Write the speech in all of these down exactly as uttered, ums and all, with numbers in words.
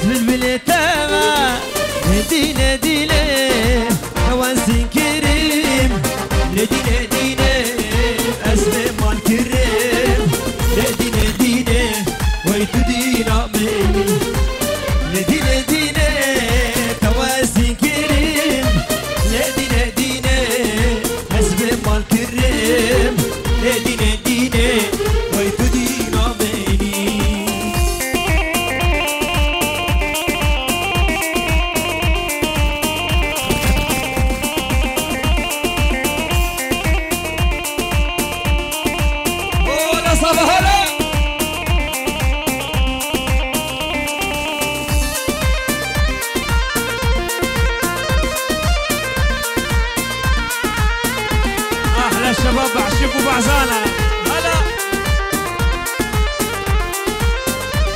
Bilbilê te me, nedî nedî lê, hewen sînkirim, nedî nedî lê, ez bê mal kirim, nedî nedî lê, wey tu dîna min, nedî nedî lê, hewen sînkirim, nedî nedî lê, ez bê mal kirim, nedî nedî lê, wey tu dîna min. أحلى شباب بعشق وبعزانة. هلا.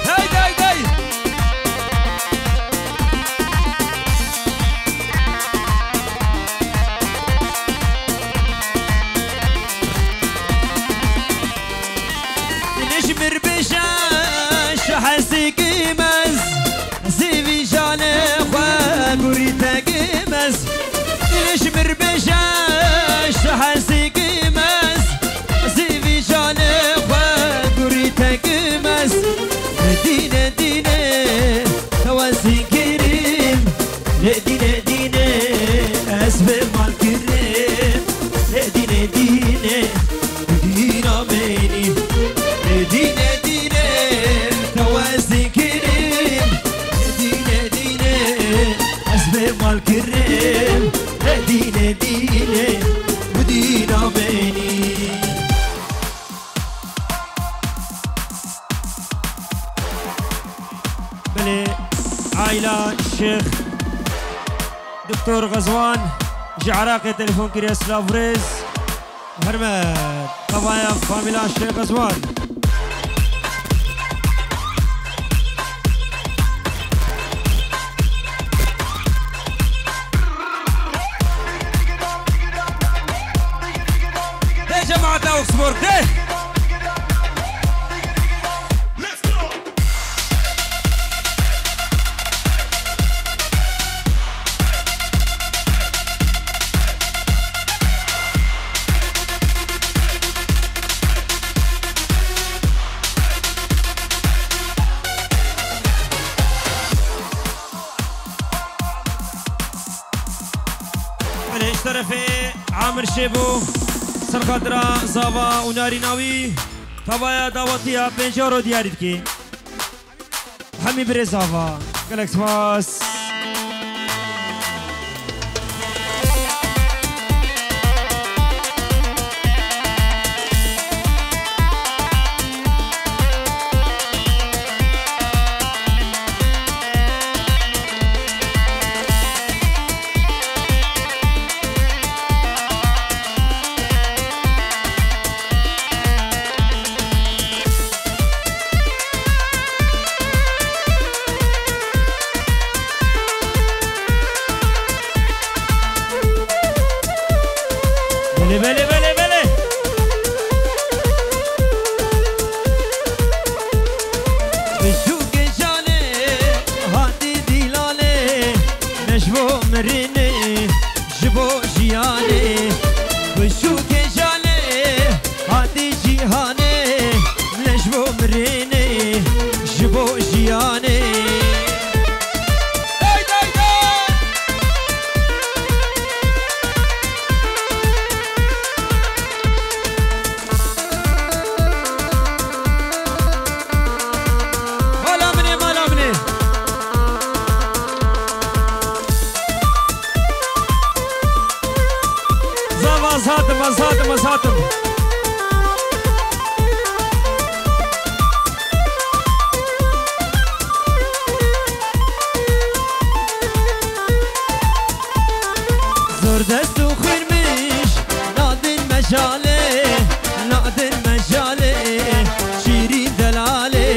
هاي، هاي، هاي. Dilê ji mir bêje şehesî kimez, zîvî jalê xwe gurî tekimez. Dilê ji mir bêje şehesî kimez, zîvî jalê xwe gurî tekimez. Nedî nedî lê, hewen sînkirim, nedî nedî lê, ez bê mal kirim, nedî nedî lê, tu dîna min î, nedî nedî lê, hewen sînkirim, nedî nedî lê, ez bê mal kirim, nedî nedî lê, tu dîna min î. Belê, aîla Şêx Doktor Xezwan ji Iraqê telefon kiriye, silav û rêz. Hermet, tavaya famîla Şêx Xezwan. Dê cemaeta Augsburg, dê! Belê, ji terefê Amir Şêbo, ser xatira zava û narîna wî, tavaya dawetiya pênc euro diyarî dike. Hemî birê zava. Gelek spas. Belê, belê, belê, belê. Biçûkê jalê hatî dîlalê, ne ji bo mirinê, ji bo jiyanê. Biçûkê jalê hatî cîhanê, ne ji bo mirinê, ji bo jiyanê. Dey, dey, dey! Mala min ê, mala min ê. Zava, ez hatim, ez hatim, ez hatim. Zordest û xwînmiş nadin mejalê, nadin mejalê, şîrîn delalê.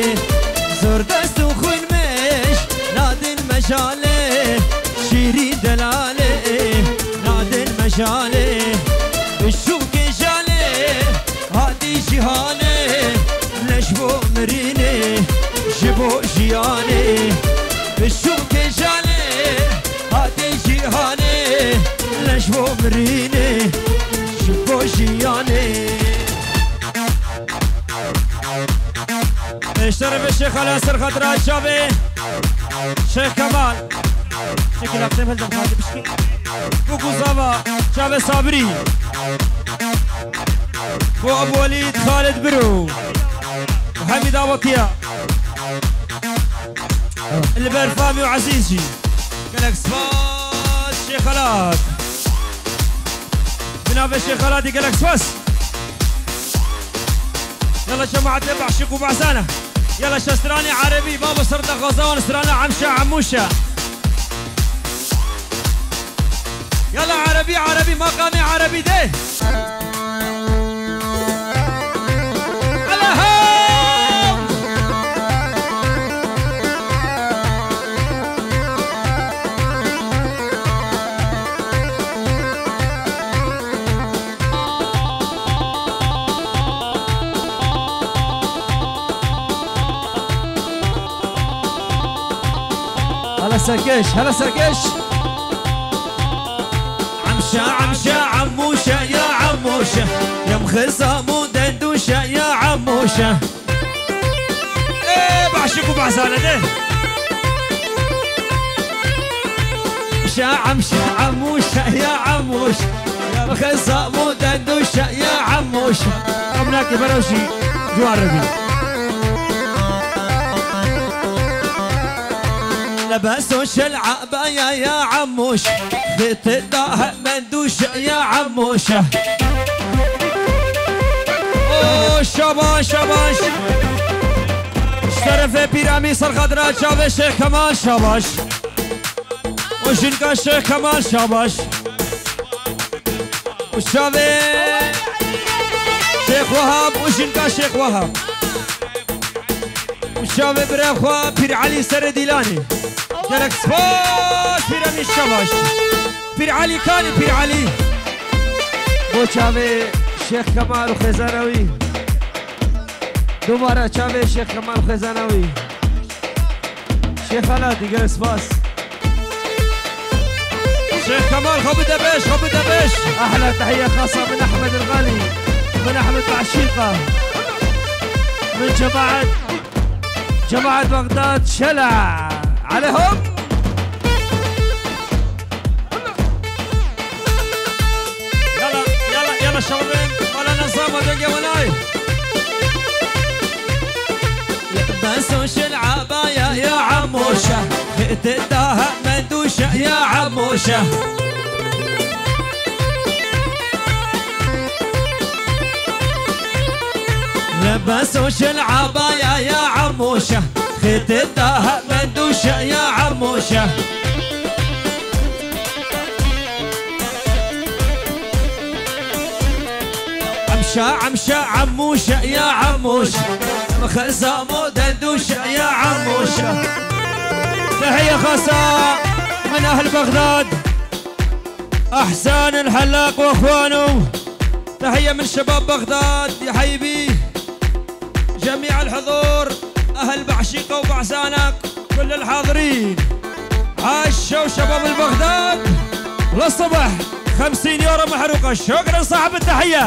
Zordest û xwînmiş nadin mejalê, şîrîn delalê, nadin mejalê. Biçûkê jalê hatî cîhanê, ne ji bo mirinê, ji Bo jiyanê, bi şûkê jalê, hatê cîhanê, leş bo mirînê, ji bo jiyanê. Eşterê ve Şêx Ala ser xatira çavê Şêx Kemal. Şekil aptê fel xatê pişkî. Bu guzava çavê Sabirî. Bu Abu Walîd Xalid Biro. Hemîd Awatiya. Li ber Famî û Ezîz jî. Gelek spas Şêxelat. Bi navê Şêxelatî gelek spas. Yala cemaetê Behşîq û Behzana. Yala şe stranê erebî, baba ser de xazawan strana Emşe Emûşe. Yala erebî, erebî, maqamê erebî de. Elham! Hele serkeş, hele serkeş. Emşe, emşe, emûşe, ya emûşe. Yem xizam û dendûşe, ya emûşe. Ê, Behşîq û Behzane de. Şe, emşe, emûşe, ya emûş. Yem xizam û dendûşe, ya emûş. Em nake berewşî, cuar rebî. Lebeso şel abaya ya emûş. Xêtê da hemen dûşe ya emûşe. O şabaş, şabaş. Ji terefê Pîr Emîn ser xatira çavê Şêx Kemal şabaş. O jinka Şêx Kemal şabaş. Û çavê Şêx Wehab û jinka Şêx Wehab. Û çavê birê xwe Pîr Elî Serê Dîlanî. Gelek spas Pîr Emîn şabaş. Pîr Elî kanî Pîr Elî. Bo çavê Şêx Kemal û xêzana wî. Dubare çavê Şêx Kemal û xêzana wî. Şêx Ala, gelek spas. Şêx Kemal, xwe bide beş, xwe bide beş. Ehla tehiye xasa min Ehmed el Xalî, min Ehmed Behşîqa, min cemaet, cemaet Bexdad, Şela. Aleyhom. Yala, yala, yala, şawibên, wala nezama dengê welay. Lebeso şel abaya ya emûşe. Xêtê da hemen dûşe ya emûşe. Lebeso şel abaya ya emûşe. Xêtê da hemen dûşe ya emûşe. Emşe, emşe, emûşe, ya emûş. Xezamo dendûşe, ya emûşe. Tehiye xasa min ehl Bexdad. Ehsan el Hellaq ve xwanu. Tehiye min şebab Bexdad, ya heybi. جميع الحضور، أهل بعشيقة وبعسانة، كل الحاضرين. عاشوا شباب البغداد للصبح. خمسين يورو محروقة. شكرا صاحب التحية.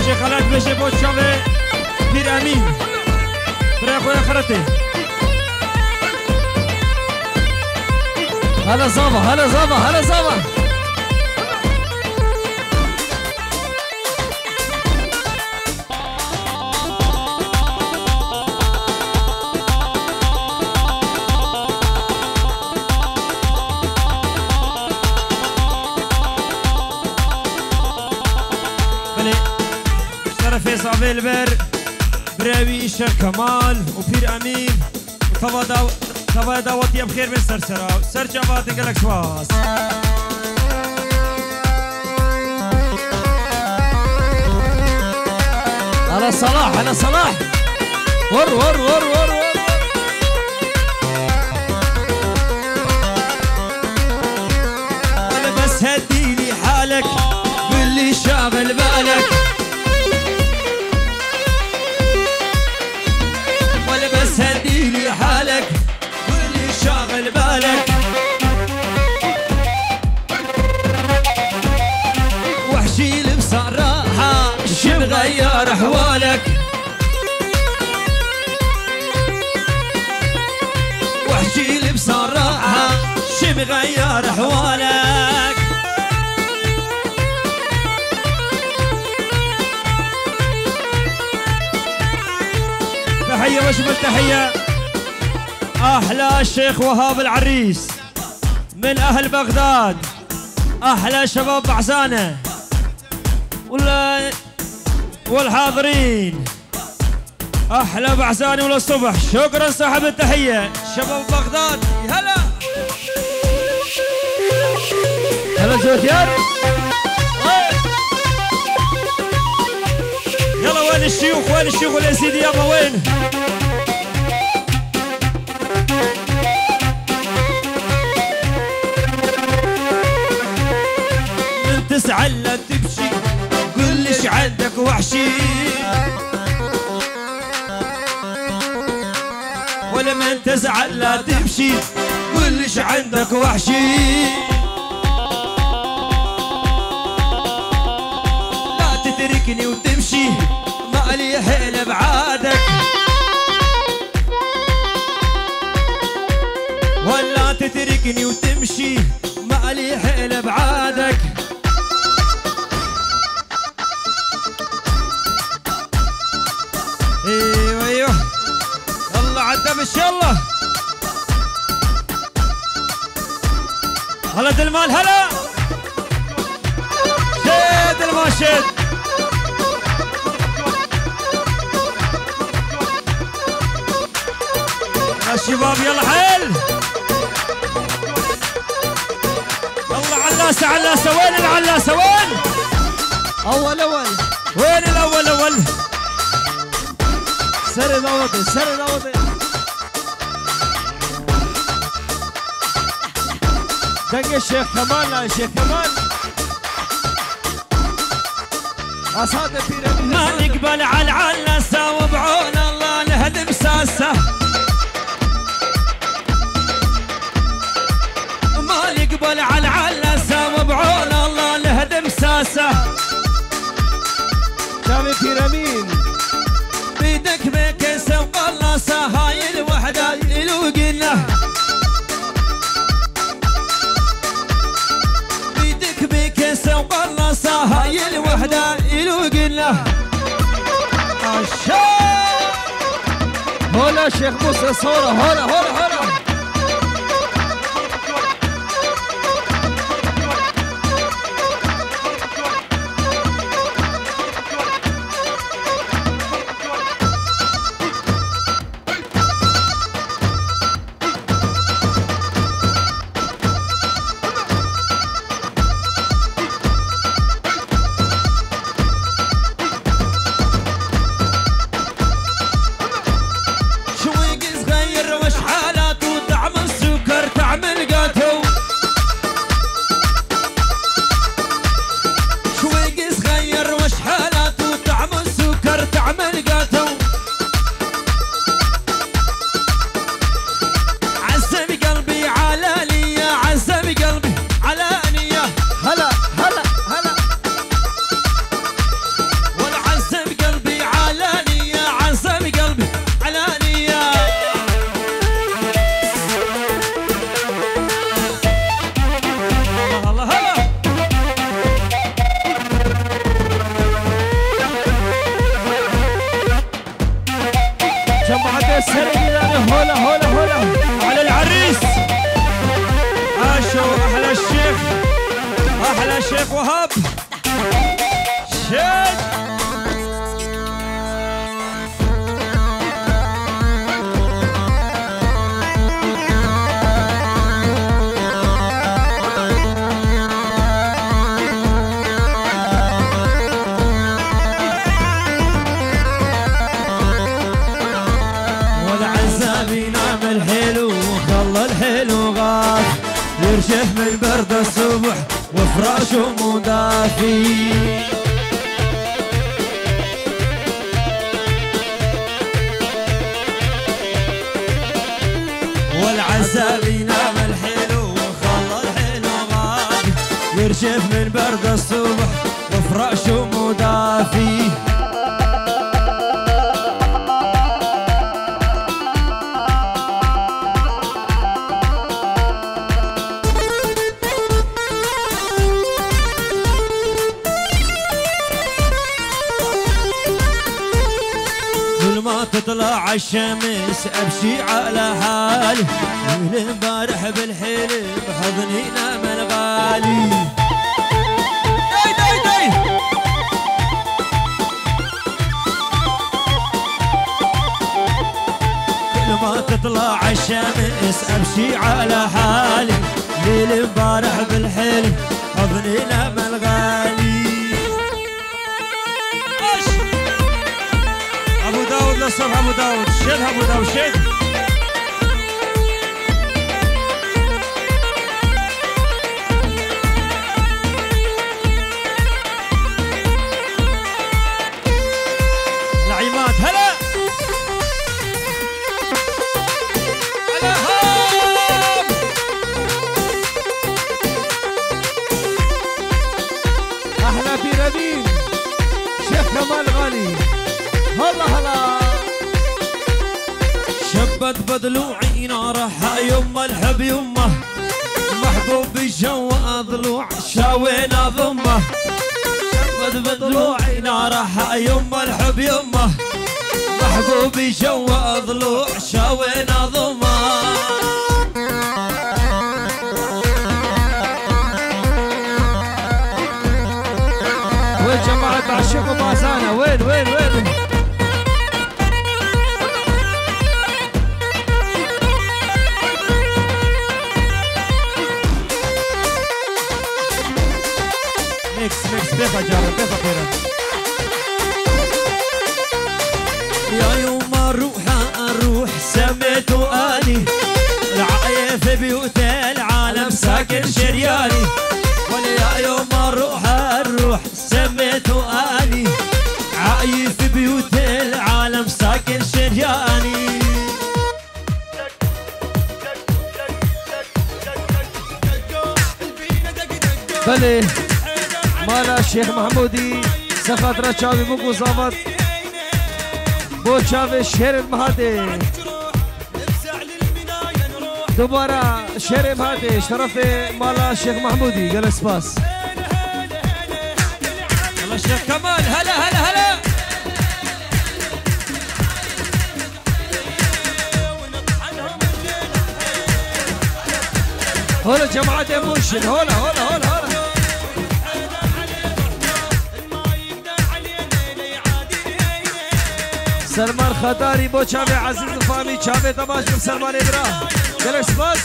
Şêxelat bêje bo çavê Pîr Emîn. Birê xwe ya xeretê. Hele zava, hele zava, hele zava. Belê, şerefê zavê li ber birewî Şêx Kemal û Pîr Emîn û tava daw-, tavaya dawetiye bi xêr bên ser sera. Ser çava te gelek spas. Hele Salah, hele Salah. Vur, vur, vur, vur, vur. Hele bes هديلي حالك، قول لي شاغل بالك. ولا بس هديلي حالك، قول لي شاغل بالك. وحشي لي بصراحة، شو مغير أحوالك؟ واحكي لي بصراحة، شو مغير أحوالك؟ تحية وأجمل تحية. أحلى شيخ وهاب العريس من أهل بغداد. أحلى شباب بحزانة. ولا والحاضرين. أحلى بحزاني وللصبح. شكرًا صاحب التحية. شباب بغداد. هلا. هلا زوتيار. يلا، وين الشيوخ؟ وين الشيوخ يا سيدي يابا؟ وين؟ من تسعى لا تمشي، قول ليش عندك وحشي. ولا من تسعى لا تمشي، قول ليش عندك وحشي. لا تتركني وتمشي، ما لي حيل بعادك. ولا تتركني وتمشي، ما لي حيل بعادك. ايوه، ايوه. يلا عالدبش، يلا. هلا دلمان، هلا. شد الماشد. يا شباب، يلا حيل. الله علاسة، علاسة، وين العلاسة، وين؟ أول، أول. وين الأول، أول؟ سر الأوضة، سر الأوضة. دنگ شیخ کمال، لا شیخ کمال. أصحاب البيراميد. ما نقبل على العلاسة وبعون الله لهدم ساسة. ما نقبل على العلاسة وبعون الله لهدم ساسة. شامي بيراميد. بيدك بكيسة وقلاصة، هاي الوحدة إلو قلنا. بيدك بكيسة وقلاصة، هاي الوحدة إلو قلنا. عشان. هولا شيخ موسى صورة، هولا، هولا، هولا. شويق صغير وش حالاته، طعم السكر، طعم الجاتو. شويق صغير وش حالاته، طعم السكر، طعم الجاتو. عذب قلبي علانية، عذب قلبي علانية. هلا، هلا، هلا. والعذب قلبي علانية، عذب قلبي علانية. الله، الله، هلا. جماعة السنة هلا، هلا، هلا. على العريس. عاشوا أحلى الشيخ، أحلى الشيخ وهاب. شد. والعزاب ينام الحلو وخلى الحلو غاف، يرجف من برد الصبح. فراش مدافي. والعزا بينام الحلو وخلى الحلو غادي، يرجف من برد الصبح وفراش مدافي. كل ما تطلع الشمس أبشي على حالي، من امبارح بالحلم بحضني نام الغالي. داي، داي، داي. كل ما تطلع الشمس أمشي على حالي، ليل امبارح بالحلم حضني لما الغالي. أبو داود للصبح، أبو داود، شد أبو داود، شد. نعيمات، هلا. هلا هوب. أحلى بيراميد، شيخ كمال غالي. هلا هلا. شبت بضلوعي نارها يما الحب يما، محبوبي جوا ضلوع شاوينا ضمه. شبت بضلوعي نارها يما الحب يما، محبوبي جوا ضلوع شاوينا ضمه. وين جماعة عشاق وبازانة؟ وين، وين، وين؟ ميكس، ميكس، بيفا جارة، بيفا خيرا. يا يما روحا روح سميتو اني، العايف بيوت العالم ساكن شرياني. ولا يا يما روحا روح سميتو اني، عايف بيوت العالم ساكن شرياني. بلي، مالا شيخ محمودي، سخاطرة شاوي مو قوزافت. بو شاوي شهر المهدي. دوباره شهر المهدي، شرف مالا شيخ محمودي، قال سباس. الله شيخ كمال، هلا، هلا، هلا. هولا جماعة ايموشن، هولا، هولا، هولا، هولا. سلمان خداري بو چاوي عزيز فامي، چاوي تماش بم سلمان ابرا. قلش بس.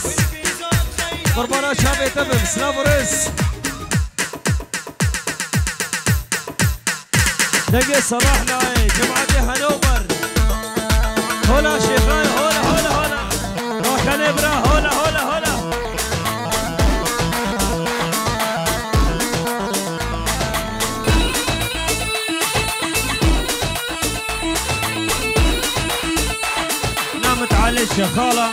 قربانا چاوي تمم، سلام ورز. دقي صلاح لاي، جماعتي هنوبر. هولا شيخاي، هولا، هولا، هولا. راكان ابرا، هولا، هولا، هولا. نامت عليك يا خالة.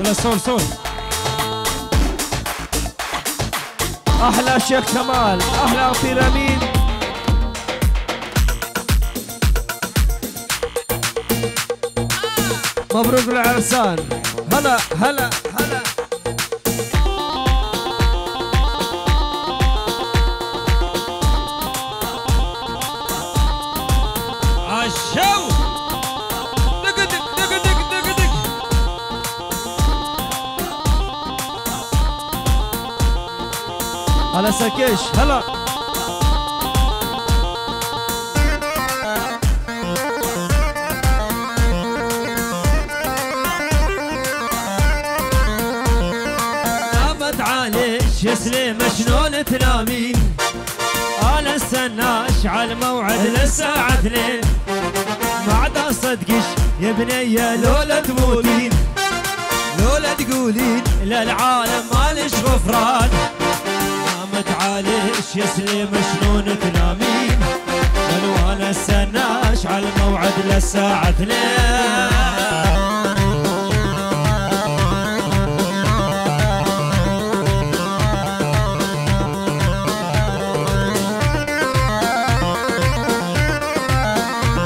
لا، صور، صور. أحلى شيخ كمال، أحلى بيراميد. مبروك العرسان. هلا، هلا، هلا. عشاو. دق، دق، دق، دق، دق، دق. هلا سكيش، هلا. نامت عليك يا سليمة، شلون تنامين؟ أنا استناش على الموعد للساعة اثنين. ما عدا صدقش يا بنية لولا تموتين، لولا تقولين للعالم ما نامت علي شيسلي مشنون تنامين، والوالد سناش على الموعد للساعة اثنين.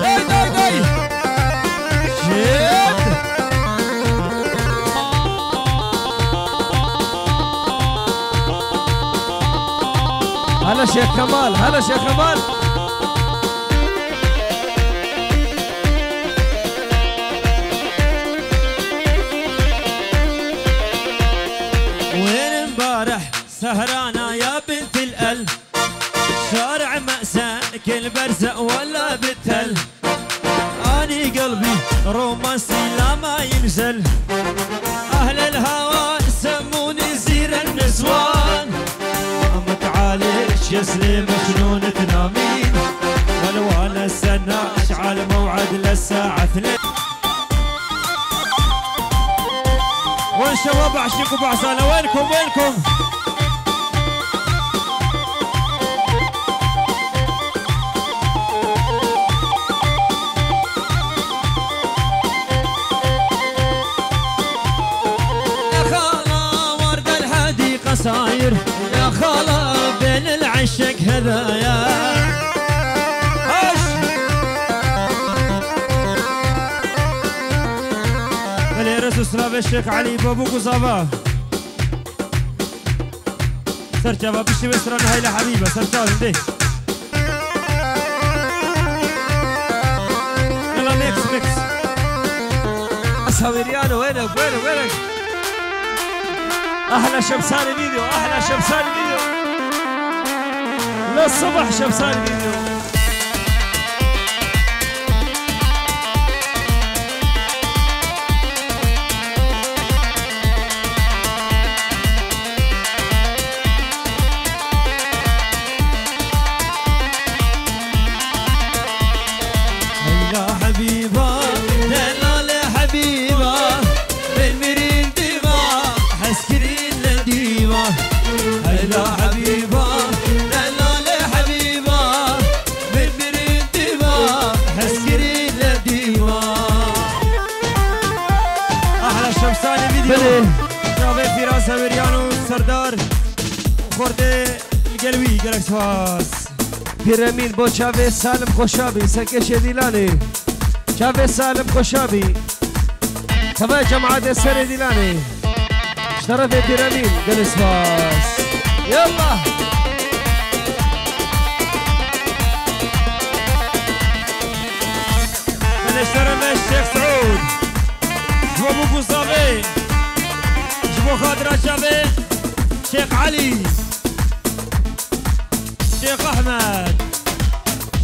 داي، داي، داي. شيت. هلا شيخ كمال، هلا شيخ كمال. وين امبارح سهرانة يا بنت الأل؟ شارع مأساك البرزق ولا بالتل. أني قلبي رومانسي لا ما ينزل. أهل الهوى سموني زير النسوان. قامت عليك يا سليم مجنون تنامين. والوالد سناش على الموعد للساعة اثنين. وين شباب عشيق وبعسانة؟ وينكم؟ وينكم؟ يا خالة ورد الحديقة صاير، يا خالة بين العشق هدايا. هش. بلي رسو سلافي الشيخ علي بابو قزافة. سرچاوا بشتي وستران هاي لحبيبة، سرچاوا دي. يلا ميكس، ميكس. ساويريانو، وينك، وينك، وينك؟ أحلى شمسان فيديو، أحلى شمسان فيديو. للصبح شمسان فيديو. هيدا حبيبة، دلالة حبيبة، بالمرين ديما، حسكرين لديما. هيدا حبيبة، دلالة حبيبة، بالمرين ديما، حسكرين لديما. أحلى شمساني فيديو. بلي. جنابي فراس هويريانو سردار. خورده القلوي، قالك سواس. Pîremîn bo çavê Salim Xoşabî, serkêşê Dîlanê. Çavê Salim Xoşabî. Tevaya cemaetê serê Dîlanê. Ji terefê Pîremîn, gelê spas. Yallah. Gelê ji terefê Şêx Seûd. Ji bo Bûbûzavê. Ji bo xatira çavê Şêx Elî. Şêx Ehmed,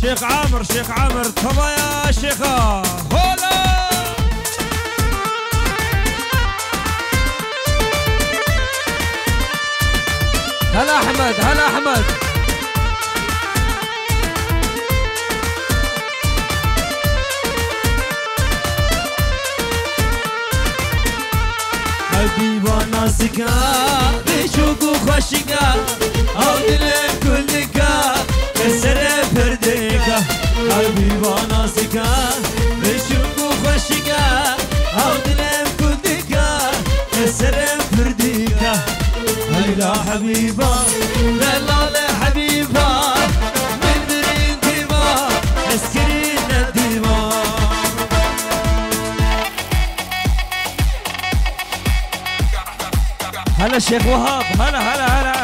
Şêx Amir, Şêx Amir, tevaya Şêxa. Hola! Hela Ehmed, hela Ehmed. Hebîba nazika, biçûk û xweşika, ew dilê kurdika, li serê pirdika. Hebîba nazika, biçûk û xweşika, ew dilê kurdika, li serê pirdika. Heyla Hebîba, delale Hebîba, min birîn dîma, ez kirîne dîma. Hele Şêx Wehab, hele, hele, hele.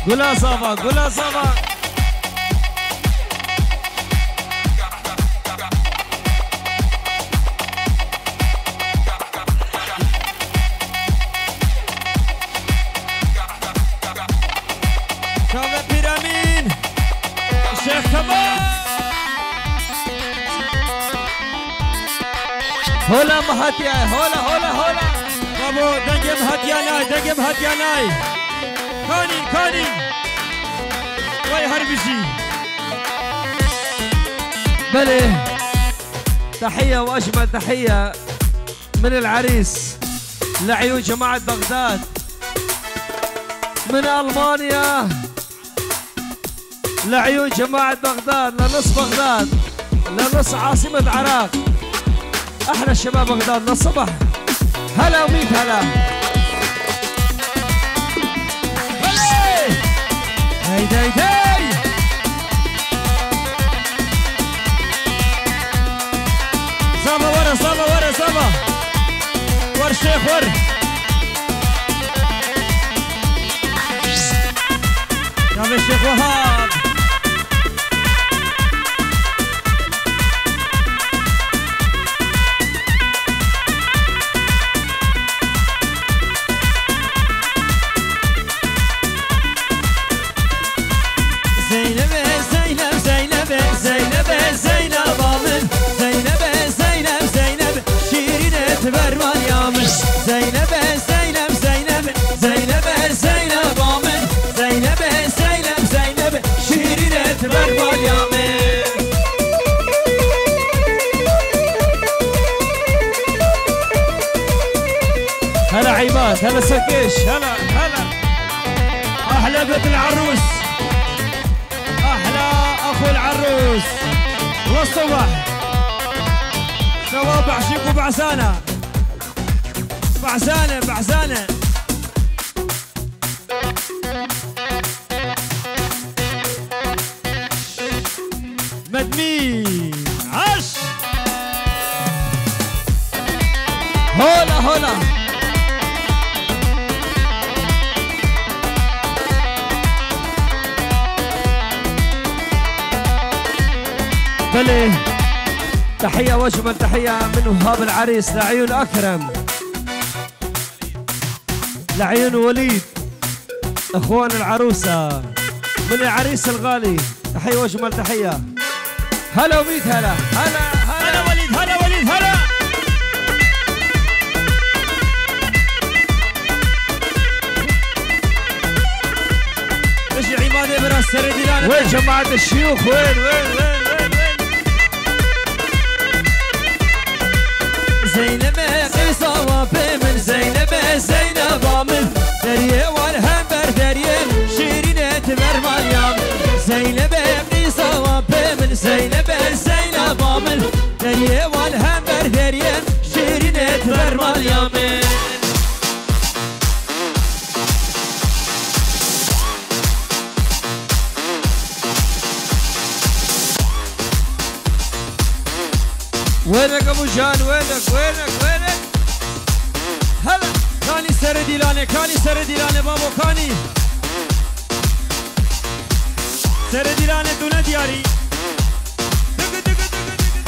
Gula zava, gula zava. Çavê Pîremîn. Şêx Kemal. Hola min hatiye, hola, hola, hola. Babo, dengê min hatiye nay, dengê min hatiye nay. Kanîn, kanîn. Wey her bijî. Belê. تحية وأجمل تحية من العريس لعيون جماعة بغداد. من ألمانيا، لعيون جماعة بغداد، لنص بغداد، لنص عاصمة العراق. أحلى شباب بغداد للصبح. هلا وميت هلا. هلا. هيدي، هيدي. Sava were, sava were, sava. Wer şêx wer. Navê Şêx Wehab. Zeynebe, Zeynep, Zeynebe, Zeynebe, Zeyneba min. Zeynebe, Zeynep, Zeynep, şîrîne tu bermaliya min. Zeynebe, Zeynep, Zeynep, Zeynebe, Zeyneba min. Zeynebe, Zeynep, Zeynep, şîrîne tu bermaliya min. هلا عماد، هلا سكيش، هلا، هلا. أحلى بيت العروس. أحلى أخو العروس. والصبح. شباب بحشيك وبعسانة. بعسانة، بعسانة. مدمين. عش. هولا، هولا. بلي. تحية وأجمل تحية من وهاب العريس لعيون أكرم. لعيون وليد. إخوان العروسة. من العريس الغالي. تحية وأجمل تحية. هلا وميت هلا. هلا، هلا. هلا وليد، هلا وليد، هلا. اجي عماد ابراز سردي لنا. وين جماعة الشيوخ؟ وين، وين، وين، وين، وين؟ Zeynebe qîsa wa pê min, Zeynebe, Zeyneba min. Deriyê wan hember deriyên, şîrînê ti bermaliya min. Zeynebe qîsa wa pê min, Zeynebe, Zeyneba min. Deriyê wan hember deriyên, şîrînê ti bermaliya min. Wênek Ebû Can, wênek, wênek, wênek. Hele. Kanî serê dîlanê, kanî serê dîlanê babo, kanî. Serê dîlanê tu ne diyarî. Dıgı, dıgı, dıgı, dıgı.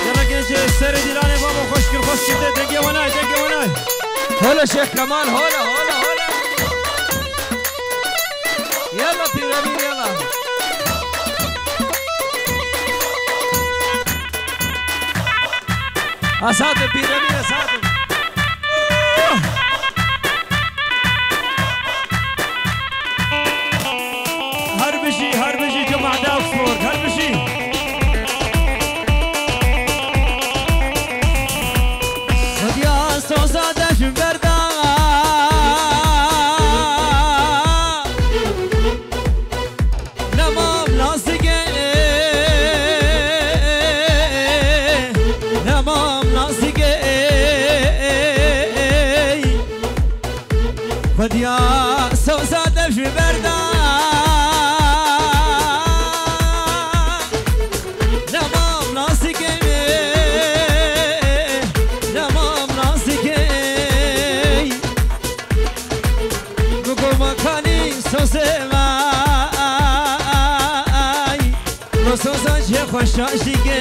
Yala gencê serê dîlanê babo xweş kir, xweş kir de dengê wanay, dengê wanay. Hola Şêx Kemal, hola, hola, hola. Yala Pîremîr, yala. Azad e, Pîremîr, azad e. Her bijî, her bijî cemaat Augsburg, her bijî. Xwedîya soza de ji berda. Nemam nasige, nemam nasige. Xwedîya soza dev ji berda. Nemam nasike, nemam nasike. Bi gomakanî soze vay. Lo soza jê xweşa jî ge.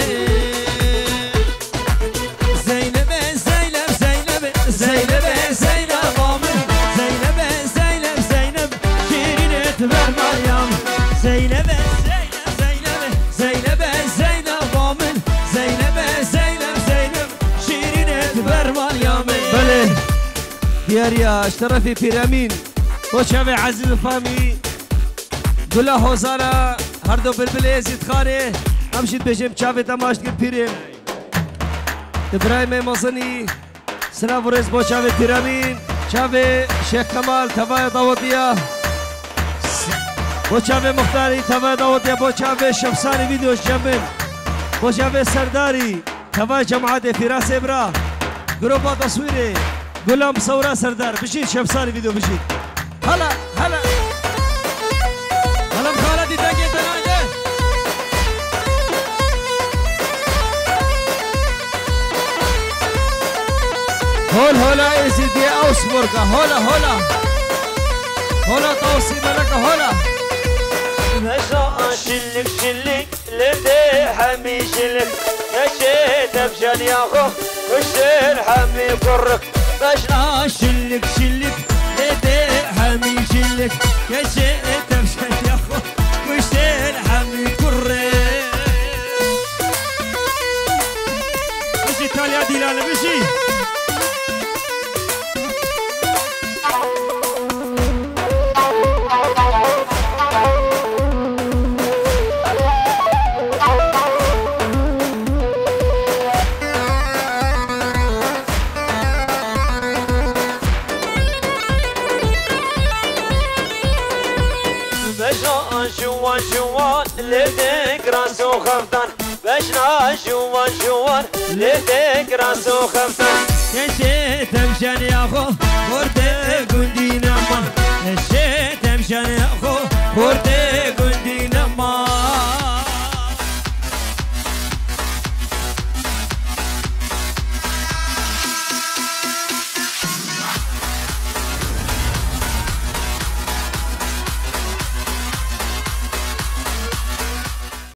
Zeynebe, Zeynep, Zeynep, Zeynebe, Zeyneba min. Zeynebe, Zeynep, Zeynep, şîrînê tu bermaliya min. Zeynebe, Zeynep, Zeynep, Zeynebe, Zeyneba min. Zeynebe, Zeynep, Zeynep, şîrînê tu bermaliya min. Belê. Diyariya, ji terefê Pîremîn. Bo çavê Ezîz û Famî, Gula Hozana, her du Bilbilê Êzîdxanê, em jî dibêjin çavê te maç dikin pîrê. Îbrahîmê Mezinî, silav û rêz bo çavê Pîramîn, çavê Şêx Kemal, tevaya dawetiya. Bo çavê Muxtarî, tevaya dawetiya, bo çavê Şefsanî Vîdyo Cemil, bo çavê Serdarî, tevaya cemaetê Fîrasê Bira, grupa teswîrê, Gulam Sewra Serdar, bijî Şefsanî Vîdyo, bijî. Hala, hala. Hala xaletî dengê te nayde. Hol hola Êzîdiyê Augsburga, hola, hola. Hola Tawsî Meleka, hola. Meşa şillik şillik. Lê tê hemî şilik, keşê tevşen ya xwe, kuştir hemî kurik. Meşna şilik şilik, lê tê hemî şilik, keşê tevşen ya xwe, kuştir hemî kurik. Bijî Talya Dîlanê, bijî. Beşa şuwan şuwan lê dek ras û xeftan. Beşna şuwan şuwan lê dek ras û xeftan. Keşê tevşen ya xwe.